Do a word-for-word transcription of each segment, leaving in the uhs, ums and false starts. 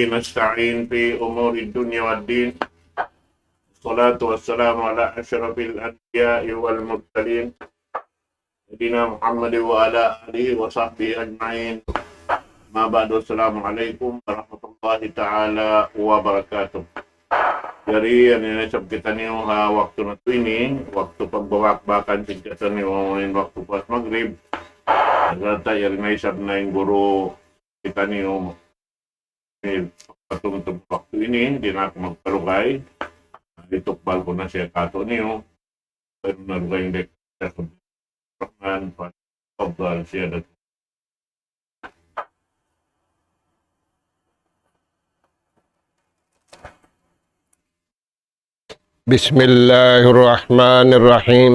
نستعين في أمور الدنيا والدين. الصلاة والسلام على أشرف الأنبياء والمرسلين، سيدنا محمد وعلى آله وصحبه أجمعين. أما بعد، السلام عليكم ورحمة الله تعالى وبركاته. Jari, yan na isab kitaniyu ha waktu natu' ini, waktu pagbabakbakan sin kitaniyu, amu in waktu pas Magrib. Sarta' jari na isab na in guru kitaniyu, ini, patumtum waktu ini, di' na aku magpalugay. Itukbal ku na siya katu'niyu. Pero nalugay in dek, Rahman, Fadal, siya dat. بسم الله الرحمن الرحيم.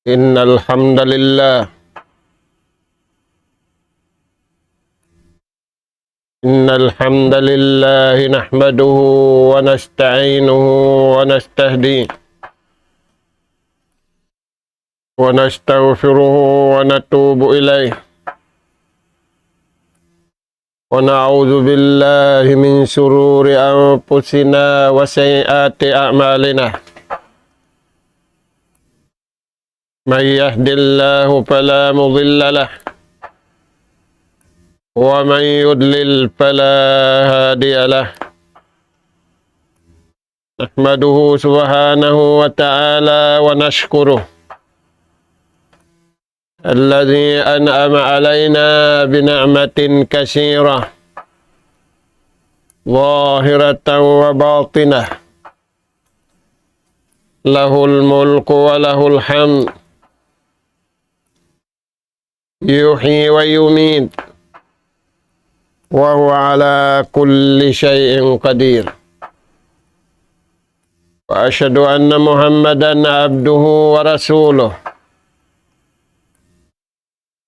إن الحمد لله، إن الحمد لله نحمده ونستعينه ونستهديه ونستغفره ونتوب إليه، ونعوذ بالله من شرور أنفسنا وسيئات أعمالنا. من يهد الله فلا مضل له، ومن يضلل فلا هادي له. نحمده سبحانه وتعالى ونشكره الذي أنعم علينا بنعمة كثيرة ظاهرة وباطنة، له الملك وله الحمد، يحيي ويميت، وهو على كل شيء قدير. وأشهد أن محمدا عبده ورسوله،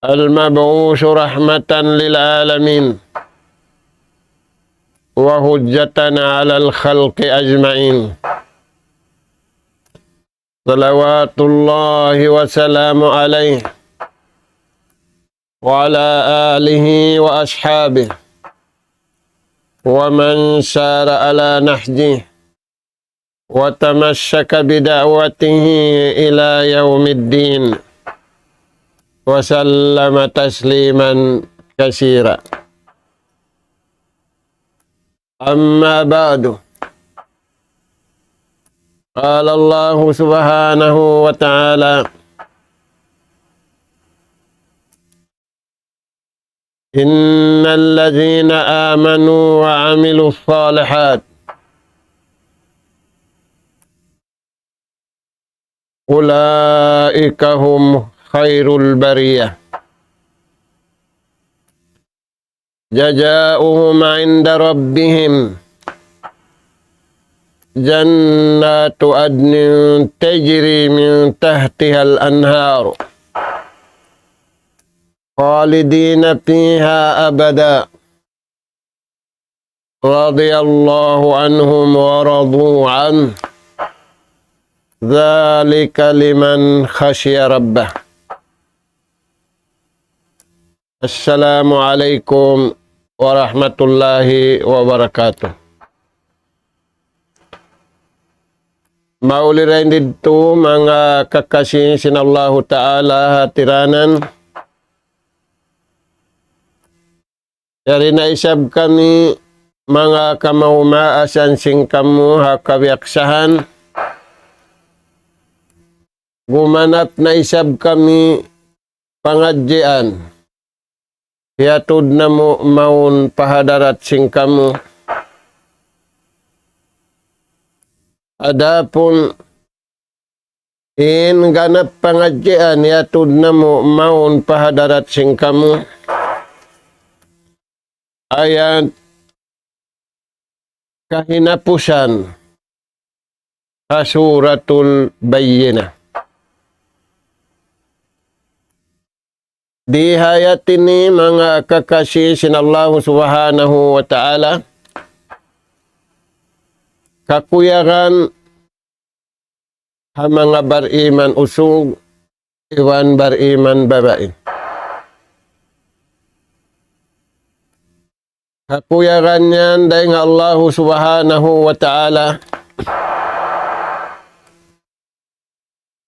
المبعوث رحمة للعالمين، وحجة على الخلق أجمعين، صلوات الله وسلامه عليه وعلى آله وأصحابه ومن سار على نهجه وتمسك بدعوته إلى يوم الدين، وسلم تسليما كثيرا. أما بعد، قال الله سبحانه وتعالى: إن الذين آمنوا وعملوا الصالحات أولئك هم خير البرية، جزاؤهم عند ربهم جنات عدن تجري من تحتها الأنهار خالدين فيها أبدا، رضي الله عنهم ورضوا عنه، ذلك لمن خشي ربه. السلام عليكم ورحمة الله وبركاته. Mauli dayn didtu manga kakasi sin Allahu Ta'ala hatiranan. Yari na isab kami manga kamaumaasan sin kamu ha kabiyaksahan. Gumanap na isab kami pangadjian. Hiyatud namu' mawn pa hadarat sin kamu. Adapun in ganap pangadjian hiyatud namu' mawn pa hadarat sin kamu, ayat kahinapusan ha Suratul Bayyinah. Di ha ayat ini manga kakasi sin Allahu Subhanahu wa Ta'ala, kakuyagan ha manga bariman usug iban bariman babai. Kakuyagan yan dayn ha Allahu Subhanahu wa Ta'ala.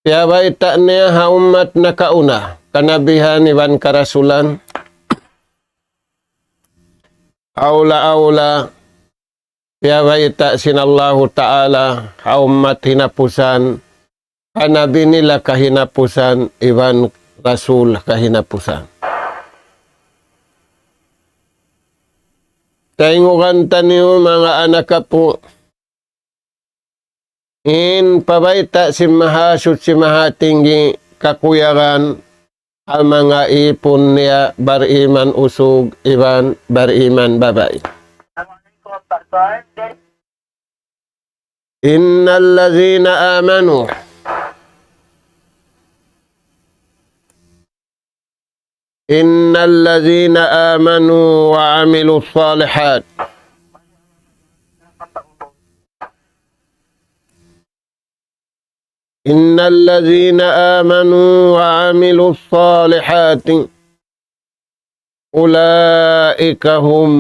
Piyabayta' niya ha ummat nakauna, kanabihan iban karasulan. Awla-awla, piyabayta' sin Allahu Ta'ala ha ummat hinapusan, kanabi nila kahinapusan, iban rasul kahinapusan. Tayngugan taniyu manga anak apu', in pabayta' sin Mahasuchi Mahatinggi kakuyagan ha manga ipun niya bariman usug iban bariman babai. إن الذين آمنوا إن الذين آمنوا وعملوا الصالحات إن الذين آمنوا وعملوا الصالحات أولئك هم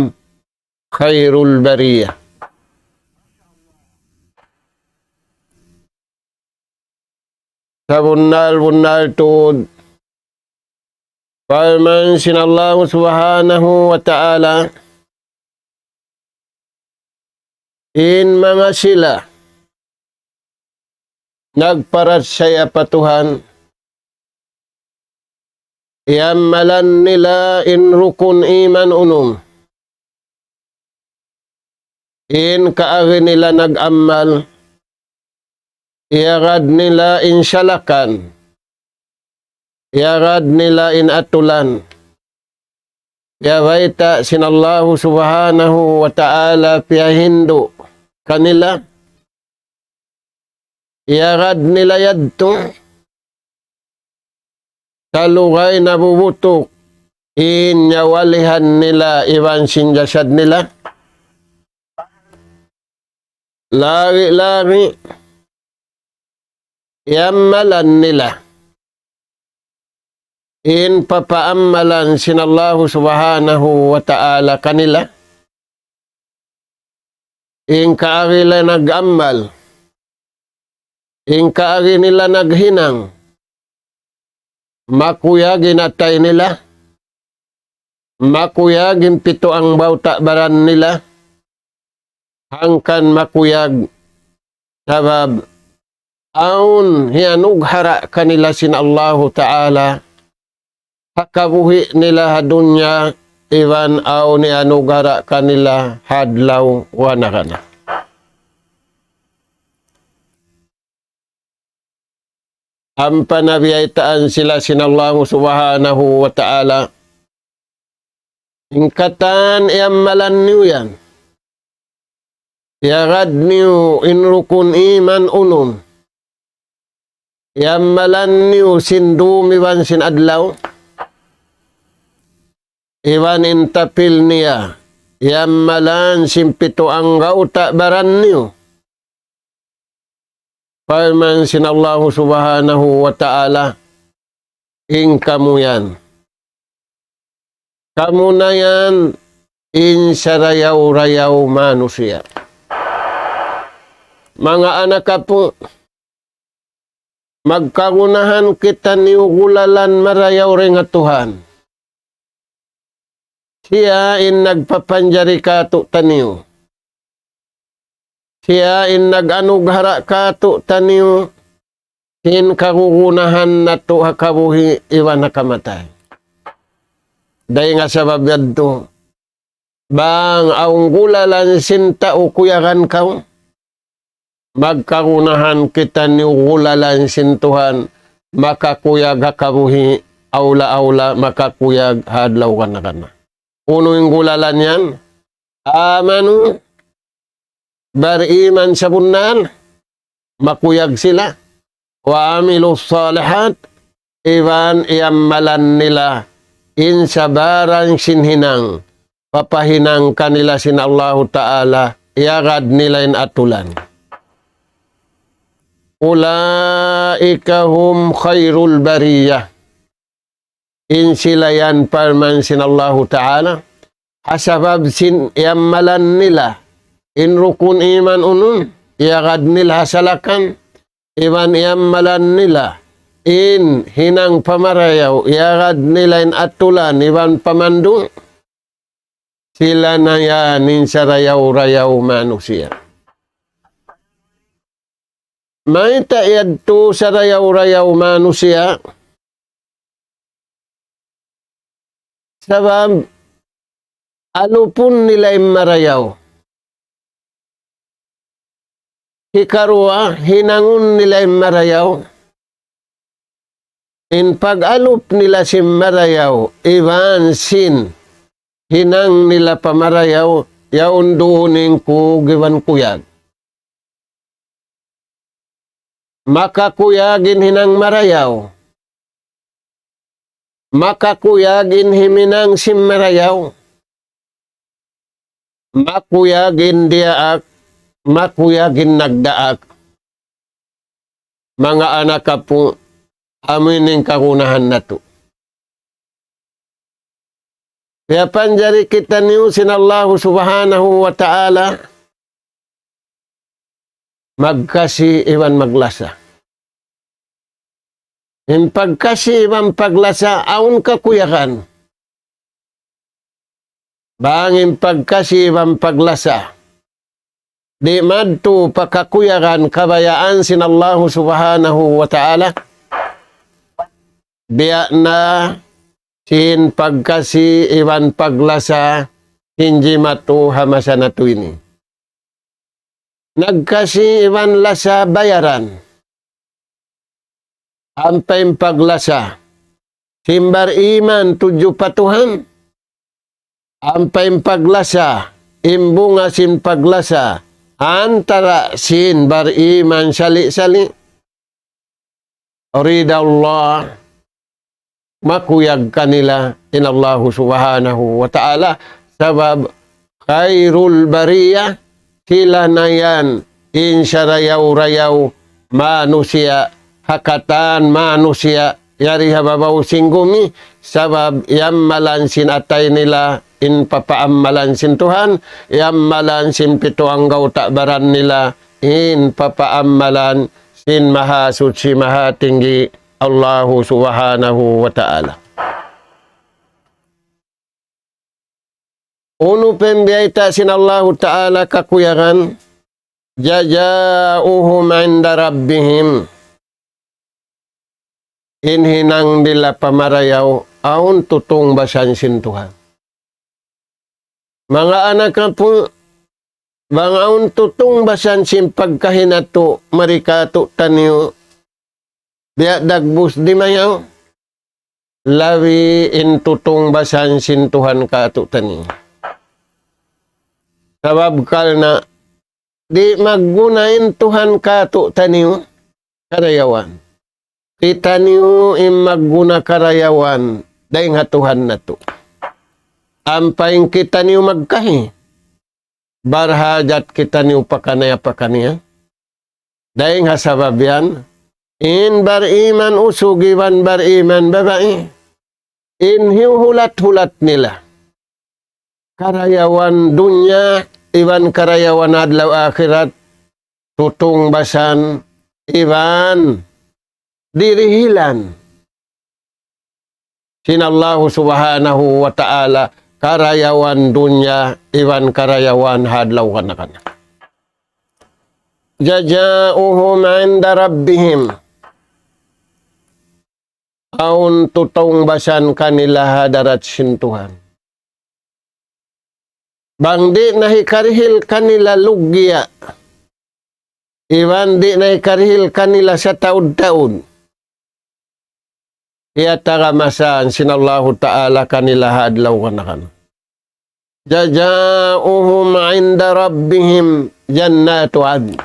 خير البرية. Sabunnal-bunnal tuud, parman sin Allahu Subhanahu wa Ta'ala, in manga sila nagparachaya pa Tuhan, iyammalan nila in rukun iman unum. In kaagi nila nag-ammal, iyagad nila in salakan, iyagad nila in atulan. Piyabayta' sin Allahu Subhanahu wa Ta'ala, piyahindu' kanila, iyagad nila yadtu salugay nabubutuk in nyawalihan nila iban sin jasad nila. Lagi'-lagi' iyammalan nila in papaammalan sin Allahu Subhanahu wa Ta'ala kanila. In kaagi nila nag-ammal, in kaagi nila naghinang, makuyag in atay nila, makuyag in pitu angbawta' baran nila, hangkan makuyag sabab awn hiyanughara' kanila sin Allahu Ta'ala ha kabuhi' nila ha dunya, iban awn hiyanughara' kanila ha adlaw wa nakana. Ampa na biyaytaan sila sin Allahu Subhanahu wa Ta'ala. In katan iyammalan niyu yan. Iyagad niyu in rukun iman unum. Iyammalan niyu sin dum iban sin adlaw. Iban in tapil niya. Iyammalan sin pitu anggawta' baran niyu. Parman sin Allahu Subhanahu wa Ta'ala, in kamu yan. Kamu na yan in sarayaw-rayaw manusiya'. Manga anak apu', magkagunahan kitaniyu gulalan marayaw dayn ha Tuhan. Siya in nagpapanjari kātu'niyu. Siya in nag-anughara' kātu'niyu sin kagunahan natu' ha kabuhi' iban ha kamatay. Dayn ha sabab yadtu, bang awn gulalan sin tau kuyagan kaw, magkagunahan kitaniyu gulalan sin Tuhan, makakuyag ha kabuhi', awla-awla makakuyag ha adlaw kana-kana. Unu in gulalan yan? Amanu, bariman sabunnal, makuyag sila. Wa amilu salihat, iban iyammalan nila in sabarang sin hinang, papahinang kanila sin Allahu Ta'ala, iyagad nila in atulan. Ulaika hum khairul bariyah. In sila yan parman sin Allahu Ta'ala, ha sabab sin iyammalan nila in rukun iman unum, iyagad nila ha salakan, iban iyammalan nila in hinang pamarayaw, iyagad nila in atulan iban pamandu', sila na yan in sarayaw-rayaw manusiya'. Mayta' yadtu sarayaw-rayaw manusiya'? Sabab alupun nila in marayaw. Hikaruwa, hinangun nila in marayaw. In pag-alup nila sin marayaw, iban sin hinang nila pa marayaw, yaun duun in kug iban kuyag. Makakuyag in hinang marayaw. Makakuyag in himinang sin marayaw. Makuyag in diyaak, makuyag in nagdaak. Manga anak apu', amu ini in kagunahan natu'. Piyapanjari kitaniyu sin Allahu Subhanahu wa Ta'ala magkasi iban maglasa. In pagkasi iban paglasa, awn kakuyagan. Bang in pagkasi iban paglasa di' madtu pa kakuyagan kabayaan sin Allahu Subhanahu wa Ta'ala, biya' na sin pagkasi iban paglasa in jimatu ha masa natu' ini. Nagkasi iban lasa bayaran. Ampa in paglasa sin bariman tudju pa Tuhan. Ampa in paglasa, in bunga sin paglasa, antara sin bariman sali'-sali'. Rida Allah, makuyag kanila in Allahu Subhanahu wa Ta'ala, sabab khairul bariyah, sila na yan in sarayaw-rayaw manusiya', ha katan manusiya', yari ha babaw sin gumi, sabab iyammalan sin atay nila in papaammalan sin Tuhan, iyammalan sin pitu anggawta' baran nila in papaammalan sin Mahasuchi Mahatinggi Allahu Subhanahu wa Ta'ala. Unu pa in biyayta' sin Allahu Ta'ala kakuyagan, جزاؤهم عند ربهم. In hinang nila pa marayaw, awn tutungbasan sin Tuhan. Manga anak apu', bang awn tutungbasan sin pagkahi natu' mari kātu'niyu, biya' dagbus dimayaw, labi in tutungbasan sin Tuhan kātu'niyu. Sabab karna' di' magguna in Tuhan kātu'niyu karayawan. Kitaniyu in magguna karayawan dayn ha Tuhan natu'. Ampa in kitaniyu magkahi, barhajat kitaniyu pakaniya-pakaniya. Dayn ha sabab yan, in bariman usug iban bariman babai, in hiyuhulat-hulat nila karayawan dunya iban karayawan adlaw akhirat, tutungbasan iban dirihilan sin Allahu Subhanahu wa Ta'ala karayawan dunya iban karayawan ha adlaw ganakan. جزاؤهم عند ربهم. Awn tutungbasan kanila ha hadarat sin Tuhan. Bang di' na hikarihil kanila luggiya, iban di' na hikarihil kanila sataud-taud, iyatagamasan sin Allahu Ta'ala kanila ha adlaw ganakan. جزاؤهم عند ربهم جنات عدن.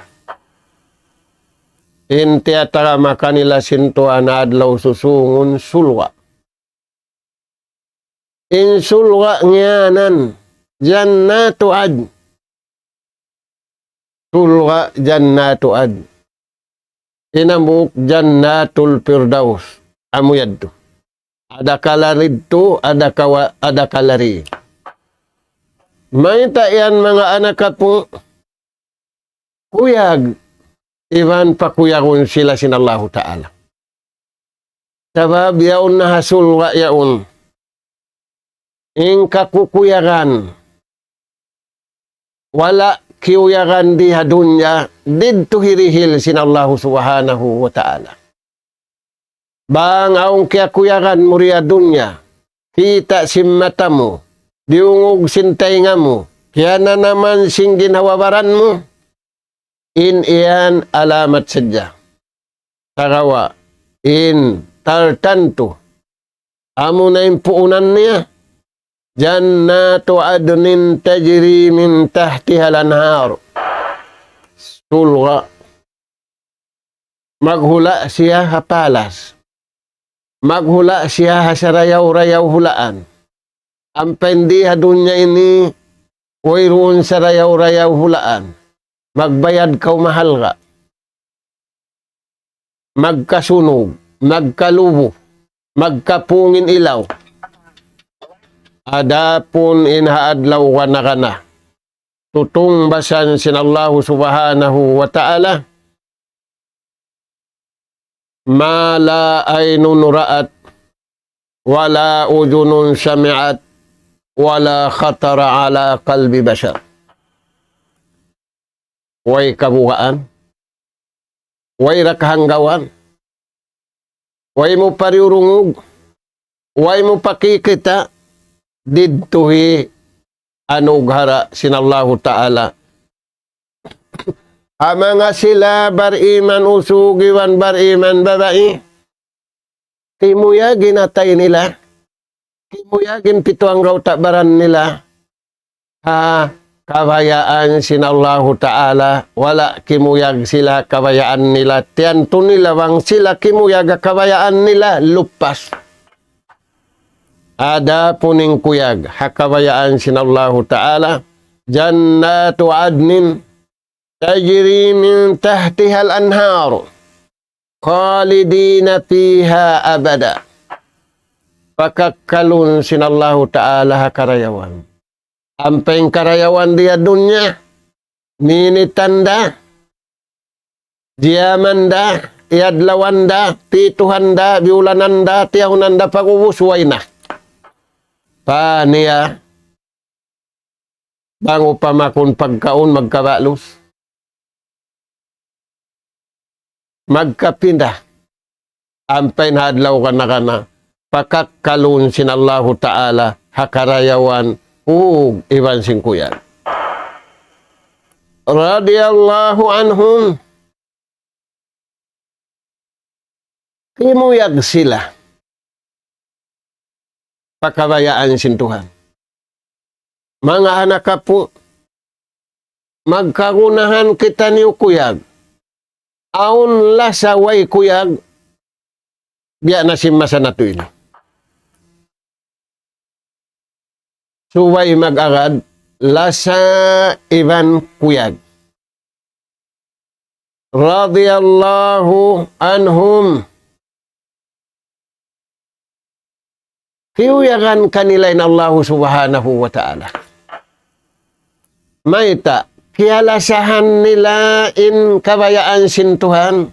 In tiyatagama kanila sin Tuhan ha adlaw susungun surga'. In surga' ngiyanan, Jannatu Adn. Surga' Jannatu Adn. In hambuuk Jannatul Firdaus. Amu yadtu. Adakala didtu, adakawa-, adakala di. Mayta' yan manga anak apu', kuyag, iban pakuyagun sila sin Allahu Ta'ala. Sabab yaun na ha surga' yaun. In kakukuyagan, wala' kiyuyagan di ha dunya, didtu hirihil sin Allahu Subhanahu wa Ta'ala. Bang awn kiyakuyagan mu di ha dunya, kita' sin mata mu, diyungug sin taynga mu, kiyananaman sin ginhawa-baran mu, in yan alamat sadja. Sagawa', in tartantu, amuna in puunan niya, جنات عدن تجري من تحتها الأنهار. Surga'. Maghula' siya ha palas. Maghula' siya ha sarayaw-rayaw hulaan. Ampa in di ha dunya ini, wayruun sarayaw-rayaw hulaan. Magbayad kaw mahalga'. Magkasunug, magkalubu, magkapung in ilaw. Adapun in ha adlaw kana-kana, tutungbasan sin Allahu Subhanahu wa Ta'ala, ما لا عين رأت ولا أذن سمعت ولا خطر على قلب بشر. Way kabugaan, way da kahanggawan, way mu pariyurungug, way mu pakikita', didtu hi anughara' sin Allahu Ta'ala. Amuna sila bariman usug iban bariman babai, kimuyag in atay nila, kimuyag in pitu anggawta' baran nila, ha kabayaan sin Allahu Ta'ala, wala' kimuyag sila kabayaan nila, tiyantu nila bang sila kimuyag ha kabayaan nila, lupas. Adapun in kuyag, ha kabayaan sin Allahu Ta'ala, جنات عدن تجري من تحتها الأنهار خالدين فيها أبدا. Pakakkalun sin Allahu Ta'ala ha karayawan. Ampa in karayawan di ha dunya, minitan da, jiyaman da, iyadlawan da, tituhan da, biyulanan da, tiyahunan da, pag'ubus way na. Paniya, bang upama kun pagkaun magkabalus, magkapinda. Ampa in ha adlaw kana-kana, pakakkalun sin Allahu Ta'ala ha karayawan, ug iban sin kuyag. رضي الله عنهم. Kimuyag sila pa kabayaan sin Tuhan. Manga anak apu', magkagunahan kitaniyu kuyag. Awn lasa way kuyag, biya' na sin masa natu' ini. Subay mag-agad, lasa iban kuyag. رضي الله عنهم. Kiyuyagan kanila in Allahu Subhanahu wa Ta'ala. Mayta', kiyalasahan nila in kabayaan sin Tuhan.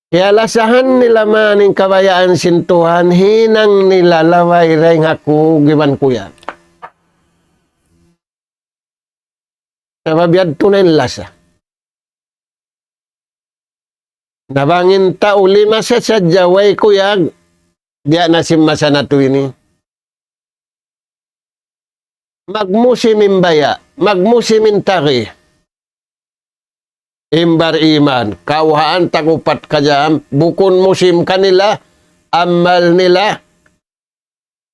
Kiyalasahan nila man in kabayaan sin Tuhan, hinang nila labay dayn ha kuyag iban kuyag. Sabab yadtu na in lasa. Na bang in tau lima sa sadja way kuyag, biya' na sin masa natu' ini. Magmusim in baya', magmusim in tagi. In bariman, kawhaan tag-upat ka jam, bukun musim kanila, amal nila,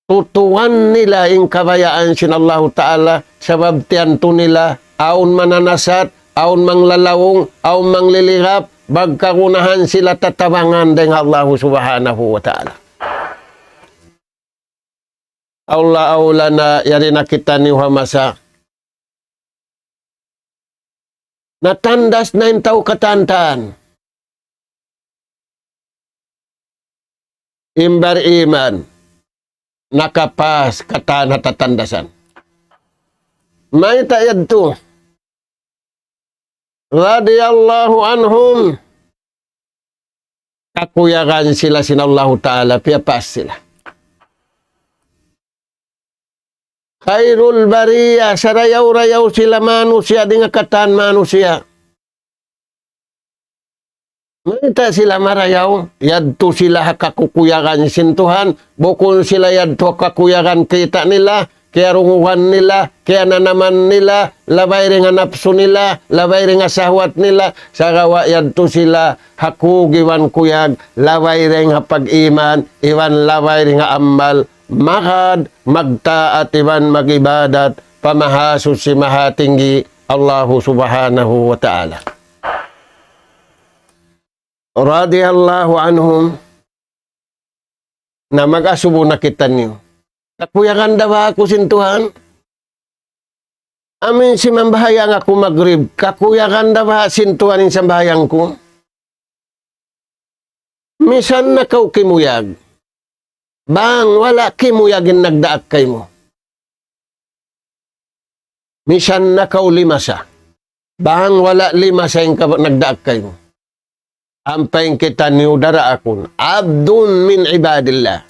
tutuan nila in kabayaan sin Allahu Ta'ala, sabab tiyantu nila, awn mananasat, awn manglalaung, awn manglilirap, magkagunahan sila tatabangan dayn ha Allahu Subhanahu wa Ta'ala. Awla-awla na yari na kitaniyu ha masa natandas na in tau katan-katan. In bariman, nakapas katan ha tatandasan. Mayta' yadtu? Radiyallahu anhum. Kakuyagan sila sin Allahu Ta'ala, piyapas sila. Khairul bariyah, sarayaw-rayaw sila manusiya', dayn ha katan manusiya'. Mayta' sila marayaw? Yadtu sila ha kakukuyagan sin Tuhan, bukun sila yadtu ha kakuyagan kita' nila, kiyarungugan nila, kiyananaman nila, labay dayn ha napsu nila, labay dayn ha sahwat nila, sagawa' yadtu sila ha kug iban kuyag, labay dayn ha pag-iman, iban labay dayn ha amal, magad, magtaat iban mag-ibadat, pa Mahasuchi Mahatinggi, Allahu Subhanahu wa Ta'ala. Radiyallahu anhum, na mag-asubu na kitaniyu. Kakuyagan da ba aku sin Tuhan? Amin simambahayang aku magrib, kakuyagan da ba sin Tuhan in sambahayang ku? Misan na kaw kimuyag. Bang wala' kimuyag in nagdaak kaymu. Misan na kaw limasa. Bang wala' limasa in kab-, nagdaak kaymu. Ampa in kitaniyu daraakun. Abdun min ibadillah.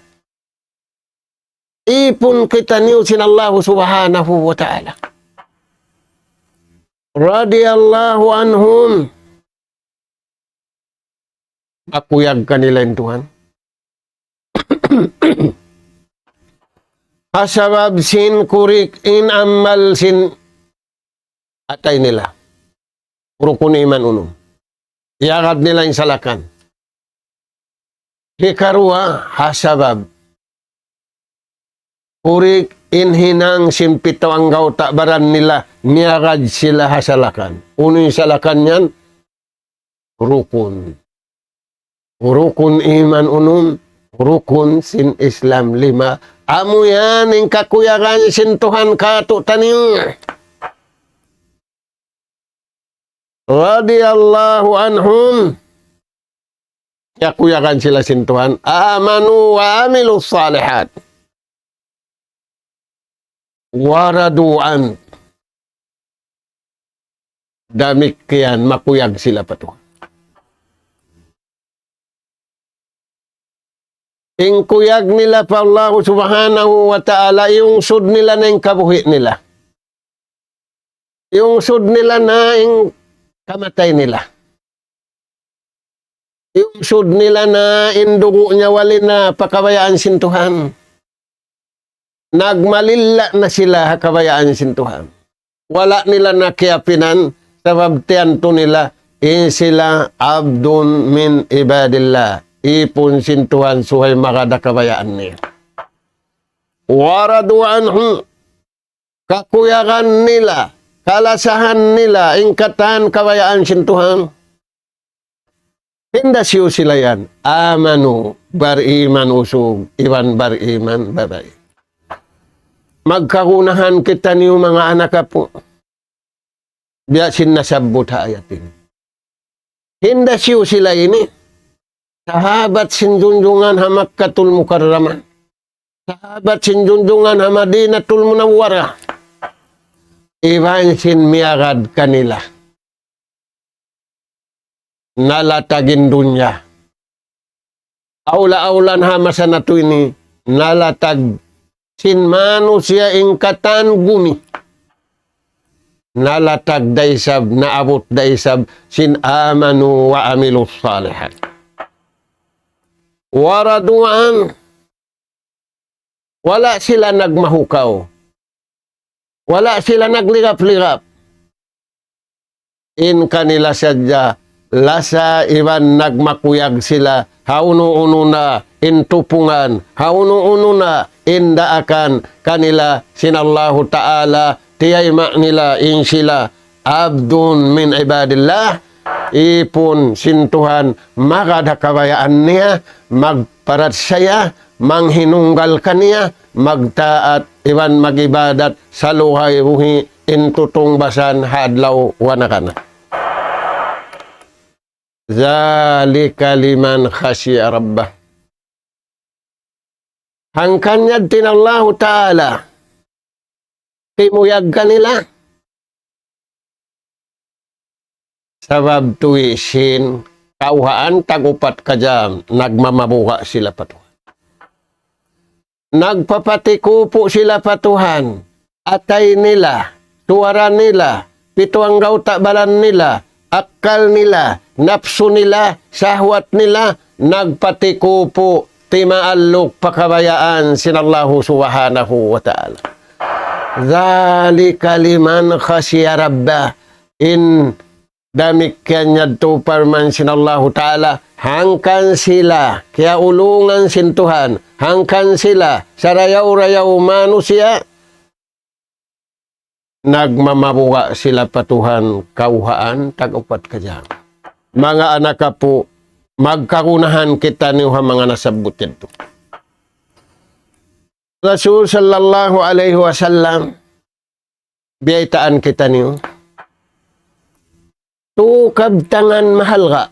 Ipun kitaniyu sin Allahu Subhanahu wa Ta'ala. Radiyallahu anhum. Makuyag kanila in Tuhan. Ha sabab sin kurik in amal sin atay nila. Rukun iman unum. Iyagad nila in salakan. Hikaruwa, ha sabab kurik in hinang sin pitu anggawta' baran nila, miyagad sila ha salakan. Unu in salakan yan? Rukun. Rukun iman unum, rukun sin Islam lima. Amu yan in kakuyagan sin Tuhan kātu'niyu. Radiyallahu anhum. Kakuyagan sila sin Tuhan. Amanu wa amilu salihat. Waradu an. Damikkiyan makuyag sila pa Tuhan. In kuyag nila pa Allahu Subhanahu wa Ta'ala, iyungsud nila na in kabuhi' nila. Iyungsud nila na in kamatay nila. Iyungsud nila na in dugu' nyawa nila pa kabayaan sin Tuhan. Nagmalilla' na sila ha kabayaan sin Tuhan. Wala' nila na kiyapinan, sabab tiyantu nila, in sila abdun min ibadillah. Ipun sin Tuhan subay magad ha kabayaan niya. Waradu anhu. Kakuyagan nila, kalasahan nila, in katan kabayaan sin Tuhan. Hinda siyu sila yan, amanu, bariman usug, iban bariman babai. Magkagunahan kitaniyu manga anak apu'. Biya' sin nasabbut ha ayat ini. Hinda siyu sila ini. Sahabat sin junjungan ha Makkatul Mukarramah. Sahabat sin junjungan ha Madinatul Munawwarah. Iban sin miyagad kanila. Nalatag in dunya. Awla-awlan ha masa natu' ini, nalatag sin manusiya' in katan gumi. Nalatag da isab, naabut da isab, sin amanu wa amilus salihat. Waradu an, wala' sila nagmahukaw. Wala' sila nagligap-ligap. In kanila sadja lasa iban nagmakuyag sila, ha unu-unu na in tupungan, ha unu-unu na in daakan kanila sin Allahu Ta'ala, tiyayma' nila in sila abdun min ibadillah, ipun sin Tuhan, magad ha kabayaan niya, magparachaya, manghinunggal kaniya, magtaat, iban mag-ibadat, saluhay buhi', in tutungbasan ha adlaw wa nakana. ذلك لمن خشي ربه. Hangkan yadtu in Allahu Ta'ala kimuyag kanila. Sabab tuwi' sin kawhaan tag-upat ka jam, nagmamabuga' sila pa Tuhan. Nagpapatikupu' sila pa Tuhan. Atay nila, suwara nila, pitu anggawta' baran nila, akkal nila, napsu nila, sahwat nila, nagpatikupu', timaalluk pa kabayaan sin Allahu Subhanahu wa Ta'ala. ذلك لمن خشي ربه. In damikkiyan yadtu parman sin Allahu Ta'ala, hangkan sila kiyaulungan sin Tuhan, hangkan sila sarayaw-rayaw manusiya', nagmamabuga' sila pa Tuhan kawhaan tag-upat ka jam. Manga anak apu', magkagunahan kitaniyu ha manga nasabbut yadtu. Rasul sallallahu alayhi wasallam, biyaytaan kitaniyu tu kabtangan mahalga'.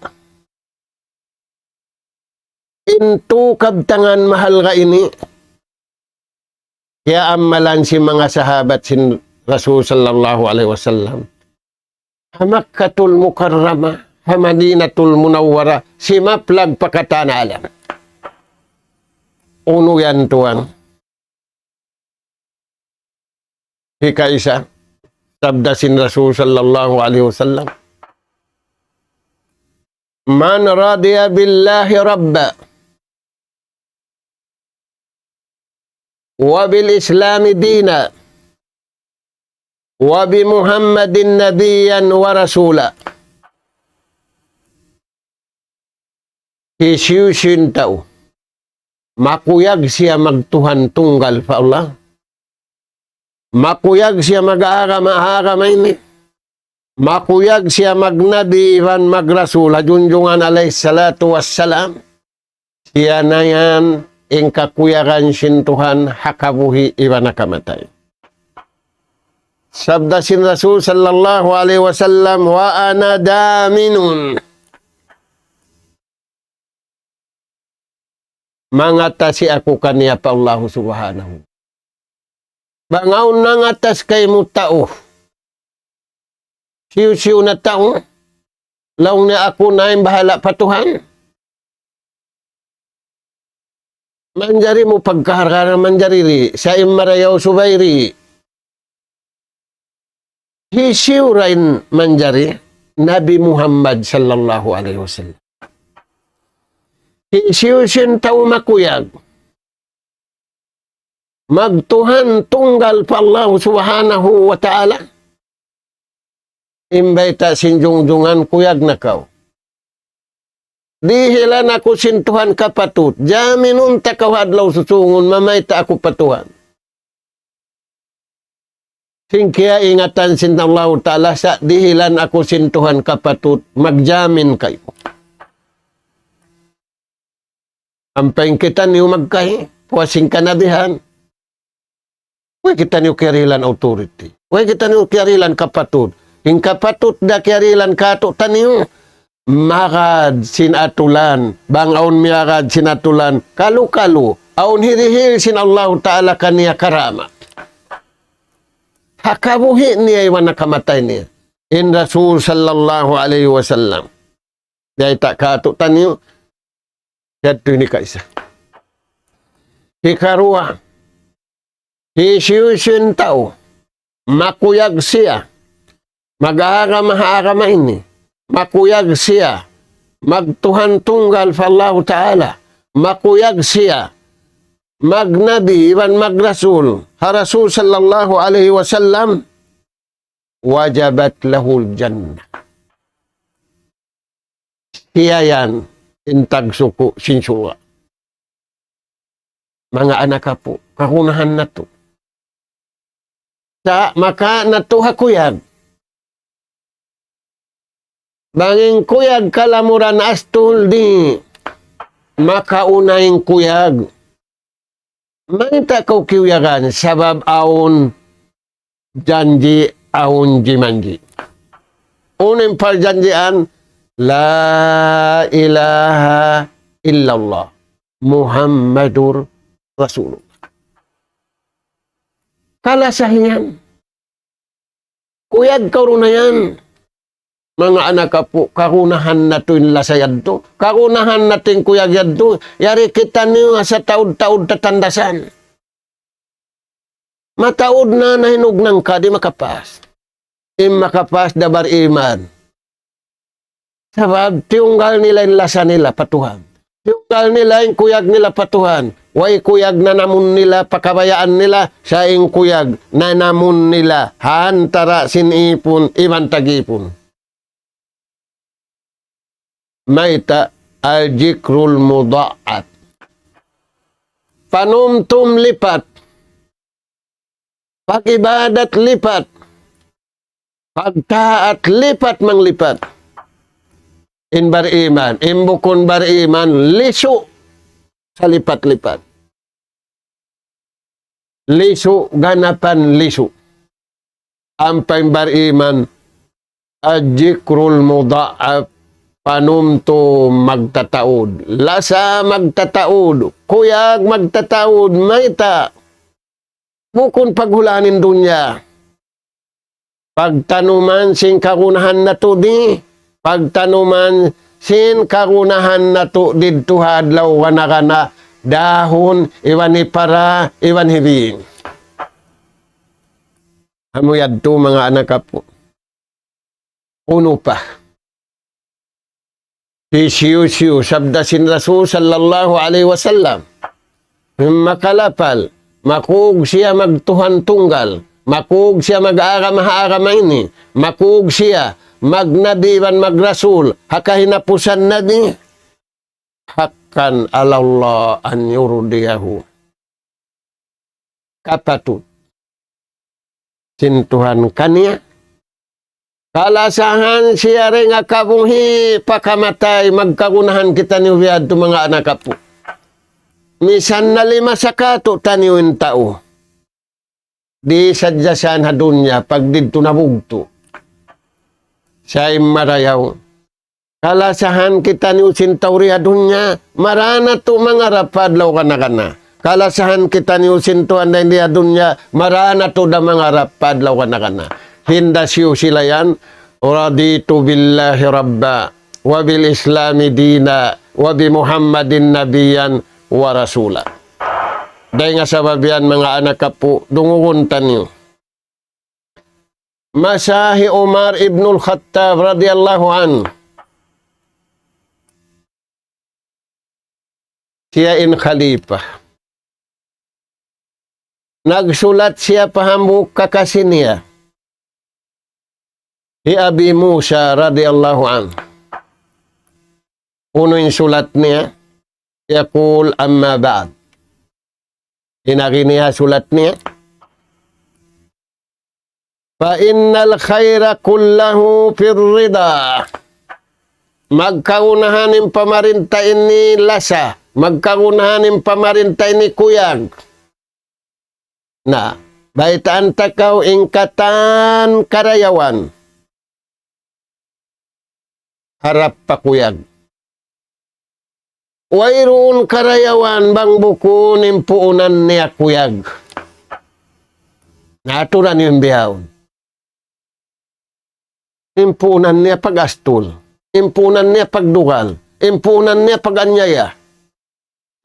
In tu kabtangan mahalga' ini, kiyaamalan sin manga sahabat sin Rasul sallallahu alayhi wasallam. Ha Makkatul Mukarramah, ha Madinatul Munawwarah, simaplag pa katan alam. Unu yan tuwan? Hikaisa, sabda sin Rasul sallallahu alayhi wasallam, من رضي بالله ربا وبالإسلام دينا وبمحمد نبيا ورسولا. Hisiyu-siyu in tau makuyag siya magtuhan tunggal pa Allah, makuyag siya mag-agama, agama ini, makuyag siya magnabi iban magrasul ha Junjungan alayhi salatu wassalam, siya na yan in kakuyagan sin Tuhan ha kabuhi' iban ha kamatay. Sabda sin Rasul sallallahu alayhi wasallam, وأنا ضامن. Mangatasi aku kaniya pa Allahu Subhanahu. Bang awn nangatas kaymu tau, hisiyu-siyu na tau, laung niya aku na in bahala' pa Tuhan. Manjari mu pagkahargaan, manjari di', sa' in marayaw subay di'. Hisiyu ra in manjari? Nabi Muhammad sallallahu alayhi wasallam. Hisiyu-siyu in tau makuyag magtuhan tunggal pa Allah Subhanahu wa Ta'ala, in bayta' sin Junjungan, kuyag na kaw. Dihilan aku sin Tuhan kapatut. Jaminun ta kaw ha adlaw susūngun, mamayta' aku pa Tuhan. Sin kiyaingatan sin Allahu Ta'ala, sa' dihilan aku sin Tuhan kapatut, magjamin kayu. Ampa in kitaniyu magkahi, puas sin kanabihan. Way kitaniyu kiyarihilan authority. Way kitaniyu kiyarihilan kapatut. In kapatut da kiyarihilan kātu'niyu, magad sin atulan. Bang awn miyagad sin atulan, kalu-kalu, awn hirihil sin Allahu Ta'ala kaniya karamat. Ha kabuhi' niya iban ha kamatay niya. In Rasul sallallahu alayhi wasallam. Biyayta' kātu'niyu, yadtu ini kaisa. Hikaruwa, hisiyu-siyu in tau makuyag siya mag-agama ha agama ini, makuyag siya magtuhan tunggal pa Allahu Ta'ala, makuyag siya magnabi iban magrasul ha Rasul sallallahu alayhi wasallam, وجبت له الجنة. Siya yan in tagsuku' sin surga'. Manga anak apu', kagunahan natu'. Sa' makawa' natu' ha kuyag. Bang in kuyag kalamuran astul di', makauna in kuyag. Mayta' kaw kiyuyagan? Sabab awn janji', awn jimanji'. Unu in parjanjian? لا إله إلا الله محمد Rasulullah. Kalasahan yan. Kuyag karunayan. Manga anak apu', karunahan natu' in lasa yadtu. Karunahan natu' in kuyag yadtu. Yari kitaniyu ha sataud-taud tatandasan. Mataud na nahinug nangka di' makapas. In makapas da bariman. Sabab tiyunggal nila in lasa nila pa Tuhan. Tiyunggal nila in kuyag nila pa Tuhan. Way kuyag nanamun nila pa kabayaan nila, sa' in kuyag nanamun nila ha antara' sin ipun iban tag-ipun. Mayta'? Al-jikrul mudha'af. Panumtum lipat. Pag-ibadat lipat. Pagtaat lipat manglipat. In bariman, in bukun bariman, lisu' salipat-lipat. Lisu', ganapan lisu'. Ampa in bariman, al-jikrul mudha'af, panumtum magtataud. Lasa magtataud, kuyag magtataud, mayta'? Bukun paghulaan in dunya. Pagtanuman sin kagunahan natu' di, pagtanuman sin kagunahan natu' didtu ha adlaw gana-gana, dahun, iban hipara, iban hibing. Amu yadtu manga anak apu'. Unu pa. Hisiyu-siyu, sabda sin Rasul sallallahu alayhi wasallam. Makalapal, makug siya magtuhan tunggal, makug siya mag-agama ha agama ini, makug siya magnabi iban magrasul, ha kahinapusan nabi. Haqqan ala Allah an yurdiyahu. Kapatut sin Tuhan kaniya. Kalasahan siya dayn ha kabuhi' pa kamatay, magkagunahan kitaniyu biya' hādtu manga anak apu'. Misan na lima sa katu' taniyu in tau. Di' sadja sa ha dunya, pagdidtu nabugtu'. Sa' in marayaw. Kalasahan kitaniyu sin tau di ha dunya, marayaw natu' mangarap pa adlaw gana-gana. Kalasahan kitaniyu sin Tuhan dayn di ha dunya, marayaw natu' da mangarap pa adlaw gana-gana. Hinda siyu sila yan, رضيت بالله ربا وبالإسلام دينا وبمحمد نبيا ورسولا. Dayn ha sabab yan manga anak apu', dungugun taniyu. Masa hi Umar ibnul Khattab radiyallahu anhu. Siya in khalifa. Nagsulat siya pa hambuuk kakasi niya. Hi Abi Musa radiyallahu anhu. Unu in sulat niya? يقول: أما بعد. In agi niya sulat niya. فإن الخير كله في الرضا. Magkagunahan in pamarinta ini lasa. Magkagunahan in pamarinta ini kuyag. Na, baytaan ta kaw in katan karayawan harap pa kuyag. Wayruun karayawan bang bukun in puunan niya kuyag. Na, aturan in bihaun. In puunan niya pag-astul. In puunan niya pagdugal. In puunan niya pag-anyaya.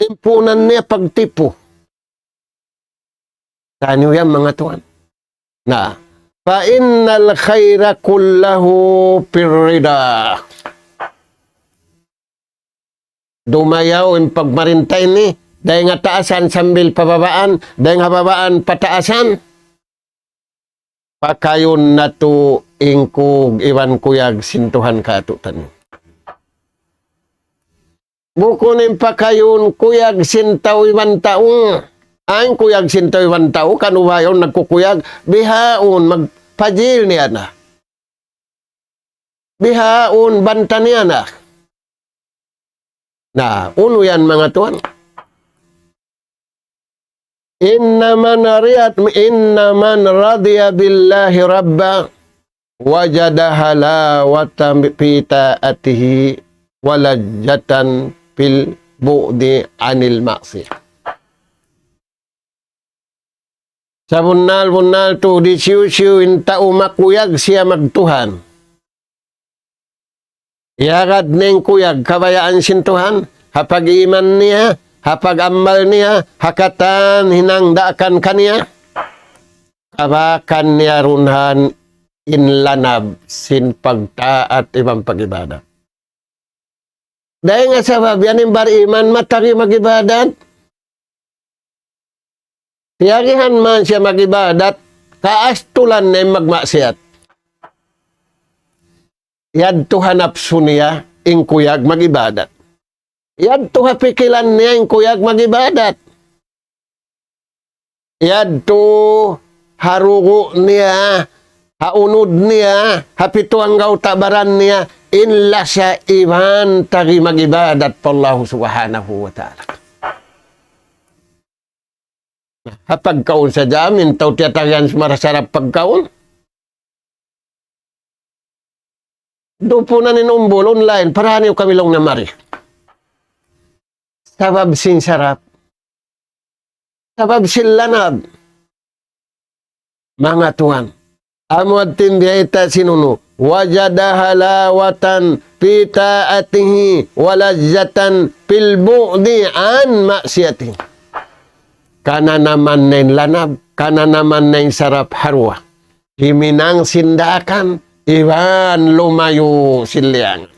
In puunan niya pagtipu. Taniyu yan, manga tuwan. Na, فإن الخير كله في الرضا. Dumayaw in pagmarinta ini, dayn ha taasan sambil pa babaan, dayn ha babaan pa taasan. Pakayun natu' in kug iban kuyag sin Tuhan kātu'niyu. Bukun in pakayun kuyag sin tau iban tau. Awn kuyag sin tau iban tau, kan ubayaw nagkukuyag, bihaun magpajil niya na. Bihaun banta niya na. Na, unu yan, manga tuwan? إن من رضي، إن من رضي بالله ربا وجد حلاوة في طاعته ولذة في البعد عن المعصية. Sabunnal-bunnal tuud hisiyu-siyu in tau makuyag siya magtuhan. Iyagad niya in kuyag kabayaan sin Tuhan, ha pag-iman niya, ha pag-amal niya, ha katan hinang daakan kaniya. Kabakan niya duun in lanab sin pagtaat iban pag-ibadat. Dayn ha sabab yan in bariman matagi mag-ibadat. Tiyagihan man siya mag-ibadat, kaastulan niya in magmaksiyat. Yadtu ha napsu niya in kuyag mag-ibadat. Yadtu ha pikilan niya in kuyag mag-ibadat. Yadtu ha dugu' niya, ha unud niya, ha pitu anggawta' baran niya, in lasa iban tagi mag-ibadat pa Allah Subhanahu wa Ta'ala. Ha pagkaun sadja, amu in tau tiyatagihan sin mara sarap pagkaun. Dupunan in umbul, online, parani kami laung na mari. Sabab sin sarap. Sabab sin lanab. Manga tuwan. Amu yadtu in biyayta' sin unu. وجد حلاوة في طاعته ولذة في البعد عن معصيته. Kananaman niya in lanab, kananaman niya in sarap ha duwa. Himinang sin daakan, iban lumayu' sin liyangan.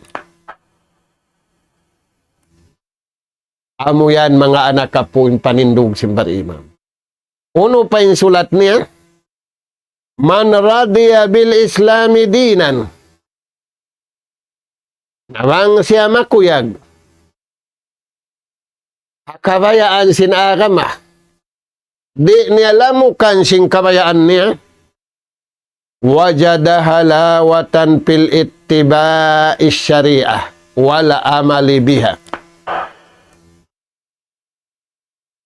Amu yan manga anak apu' in panindug sin bariman. Unu pa in sulat niya? من رضي بالإسلام دينا. Na bang siya makuyag ha kabayaan sin agama, di' niya lamukan sin kabayaan niya, وجد حلاوة في اتباع الشريعة والعمل بها.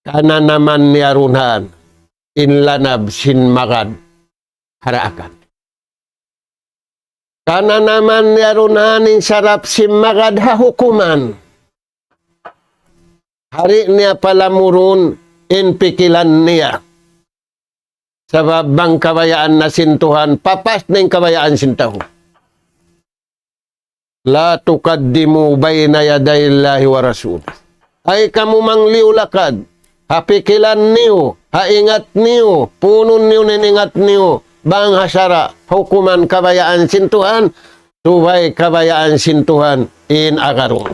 Kananaman niya duun in lanab sin magad ha daakan. Kananaman niya duun in sarap sin magad ha hukuman. Di' niya palamurun in pikilan niya. Sabab bang kabayaan na sin Tuhan, papas na in kabayaan sin tau. لا تقدموا بين يدي الله ورسوله. Ayaw kamu mangliyu-lakad ha pikilan niyu, ha ingat niyu, punun niyu in ingat niyu, bang ha sara' hukuman kabayaan sin Tuhan, subay kabayaan sin Tuhan in agarun.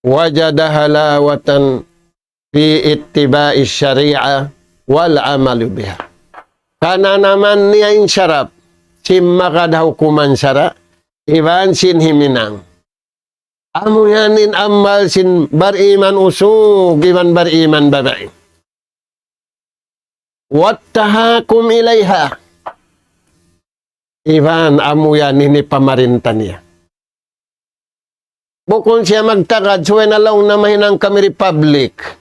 وجد حلاوة في اتباع الشريعة والعمل بها. Kananaman niya in sarap sin magad ha hukuman sara', iban sin himinang. Amu yan in amal sin bariman usug iban bariman babai. والتحاكم إليها. Iban amu yan in pamarinta niya. Bukun siya magtagad, subay na laung na mahinang kami republic.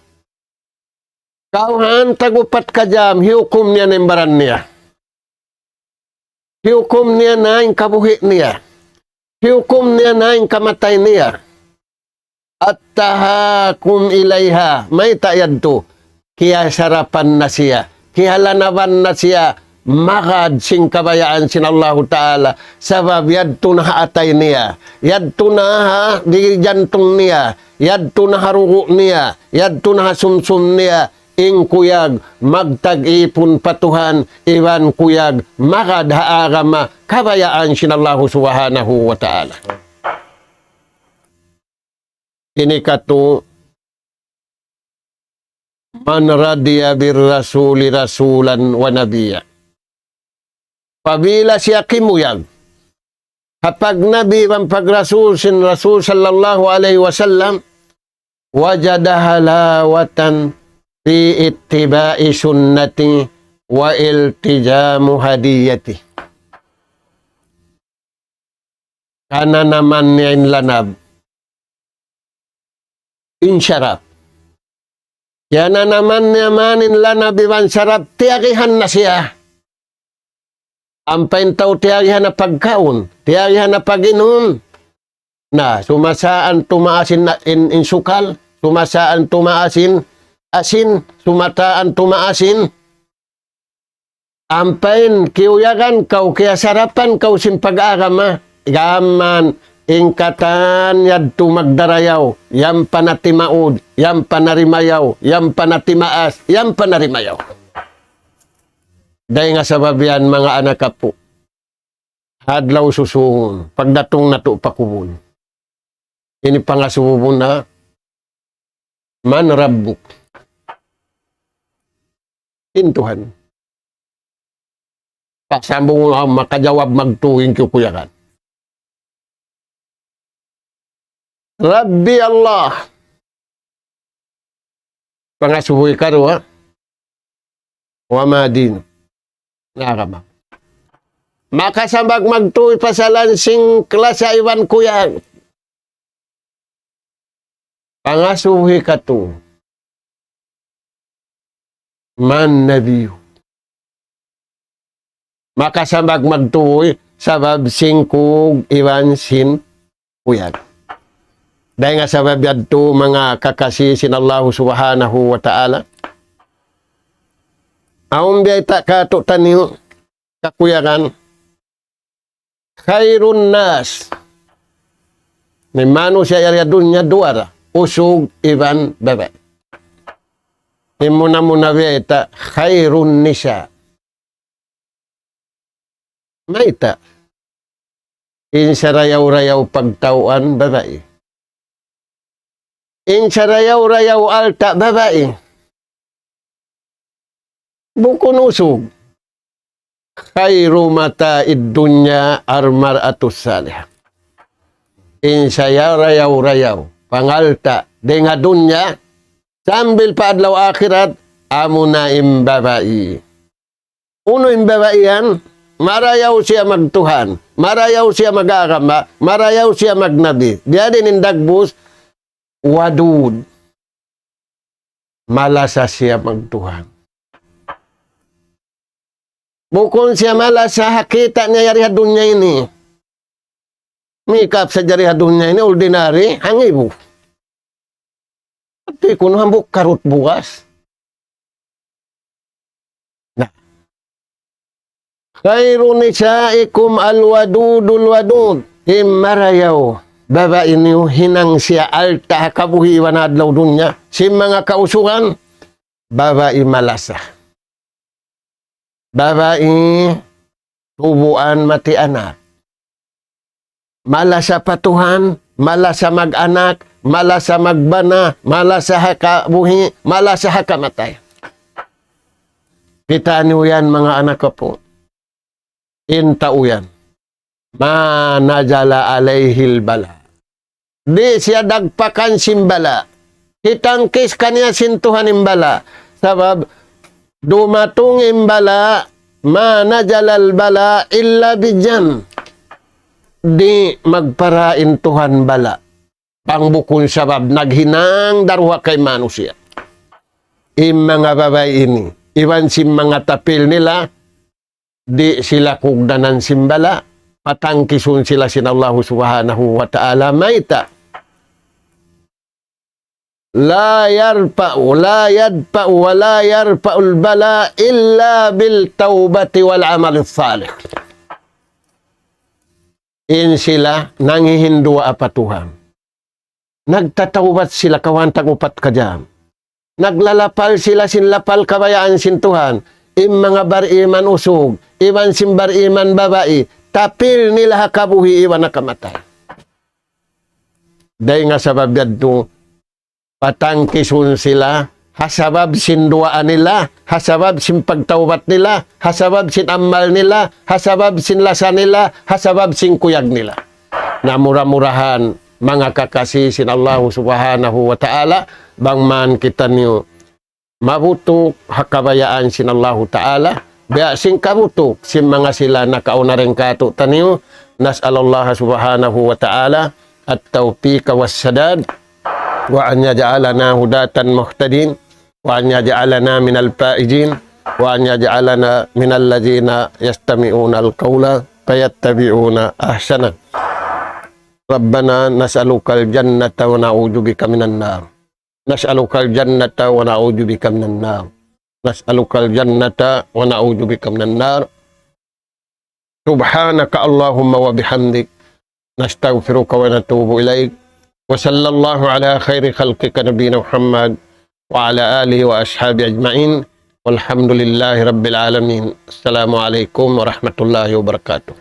Kauhan tag-upat ka jam, hiyukum niya na in baran niya. Hiyukum niya na in kabuhi' niya. Hiyukum niya na in kamatay niya. التحاكم إليها. Mayta' yadtu? Kiyasarapan na siya, kiyalanaban na siya magad sin kabayaan sin Allahu Ta'ala. Sabab yadtu na ha atay niya, yadtu na ha diri jantung niya, yadtu na ha dugu' niya, yadtu na ha sumsum niya, in kuyag magtag-ipun pa Tuhan, iban kuyag magad ha agama kabayaan sin Allahu Subhanahu wa Ta'ala. Ini katu', من رضي بالرسول رسولا ونبيا. Apabila siya kimuyag ha pagnabi iban pagrasul sin Rasul sallallahu alayhi wasallam, وجد حلاوة في اتباع سنته والتزام هديه. Kananaman niya in lanab, in sarap. Kananaman niya man in lanab iban sarap, tiyagihan na siya. Ampa in tau tiyagihan na pagkaun, tiyagihan na pag-inum. Na, sumasaan tumaas in, in, in sukal, sumasaan tumaas in asin, sumasaan tumaas in Ampa in kiyuyagan kaw, kiyasarapan kaw sin pag-agama, gām mayan in katan yadtu magdarayaw, yan pa na timaud, yan pa na rimayaw, yan pa na timaas, yan pa na rimayaw. Dayn ha sabab yan, manga anak apu', ha adlaw susūngun, pagdatung natu' pa kubul, ini pangasubu na, "Man Rabbuk?" In Tuhan. Pasambung, ah, makajawab magtuy in kiyukuyagan. "Rabbi Allah." Pangasubu hikaruwa, "Wa ma dinu?" Na, agama. Makasambag magtuy pasalan sin lasa iban kuyag. Pangasubu hikatū, "Man nabiyyu?" Makasambag magtuy sabab sin kug iban sin kuyag. Dayn ha sabab yadtu, manga kakasi sin Allahu Subhanahu wa Ta'ala, awn biyayta' kātu'niyu kakuyagan, khairun nas. In manusiya' yari ha dunya duwa ra, usug iban babai. In muna-muna biyayta', khairun nisa. Mayta'? In sarayaw-rayaw pagtaw'an, babai. In sarayaw-rayaw alta', babai. Bukun usug. Khairu mata'id dunya al-mar'atus salihah. In sarayaw-rayaw pangalta' dayn ha dunya, sambil pa adlaw akhirat, amuna in babai. Unu in babai yan? Marayaw siya magtuhan, marayaw siya mag-agama, marayaw siya magnabi. Biya' diin in dagbus, wadud. Malasa siya magtuhan. Bukun siya malasa ha kita' niya yari ha dunya ini. Makeup sadja yari ha dunya ini, ordinary, hangibu. Ati kunu' hambuuk karut bugas. Na. Khairu nisa'ikum al-wadudul wadud. In marayaw babai niyu hinang siya alta' ha kabuhi' iban adlaw dunya. Sin manga kausugan, babai malasa. Babai tubuan mati anak. Malasa pa Tuhan, malasa mag-anak, malasa magbana, malasa ha kabuhi', malasa ha kamatay. Kitaa niyu yan, manga anak apu'. In tau yan, ma nazala alayhil bala. Di' siya dagpakan sin bala. Hitangkis kaniya sin Tuhan in bala. Sabab dumatung in bala, ma nazalal bala illa bijan. Di' magpara in Tuhan bala bang bukun sabab naghinang daruwa kay manusiya'. In manga babai ini, iban sin manga tapil nila, di' sila kugdanan sin bala, patangkisun sila sin Allahu Subhanahu wa Ta'ala. Mayta'? La yarfa'u, la yadfa'u, wa la yarfa'ul bala illa bil tawbati wal amal salih. In sila nanghihinduwaa pa Tuhan. Nagtatawbat sila kawhaan tag-upat ka jam. Naglalapal sila sin lapal kabayaan sin Tuhan. In manga bar-iman usug, iban sin bar-iman babai, tapil nila ha kabuhi' iban ha kamatay. Dayn ha sabab yadtu, patangkisun sila, ha sabab sin duwaa nila, ha sabab sin pagtawbat nila, ha sabab sin amal nila, ha sabab sin lasa nila, ha sabab sin kuyag nila. Na mura-murahan, manga kakasi sin Allahu Subhanahu wa Ta'ala, bang man kitaniyu mabutuk ha kabayaan sin Allahu Ta'ala, biya' sin kabutuk sin manga sila nakauna dayn kātu'niyu, nas'alullaha Subhanahu wa Ta'ala at-tawfiq was-sadad, وأن يجعلنا هداة مهتدين، وأن يجعلنا من الفائزين، وأن يجعلنا من الذين يستمعون القول فيتبعون أحسنه. ربنا نسألك الجنة ونعوذ بك من النار. نسألك الجنة ونعوذ بك من النار. نسألك الجنة ونعوذ بك من النار. سبحانك اللهم وبحمدك، نستغفرك ونتوب إليك. وصلى الله على خير خلقك نبينا محمد وعلى آله وأصحابه أجمعين. والحمد لله رب العالمين. السلام عليكم ورحمة الله وبركاته.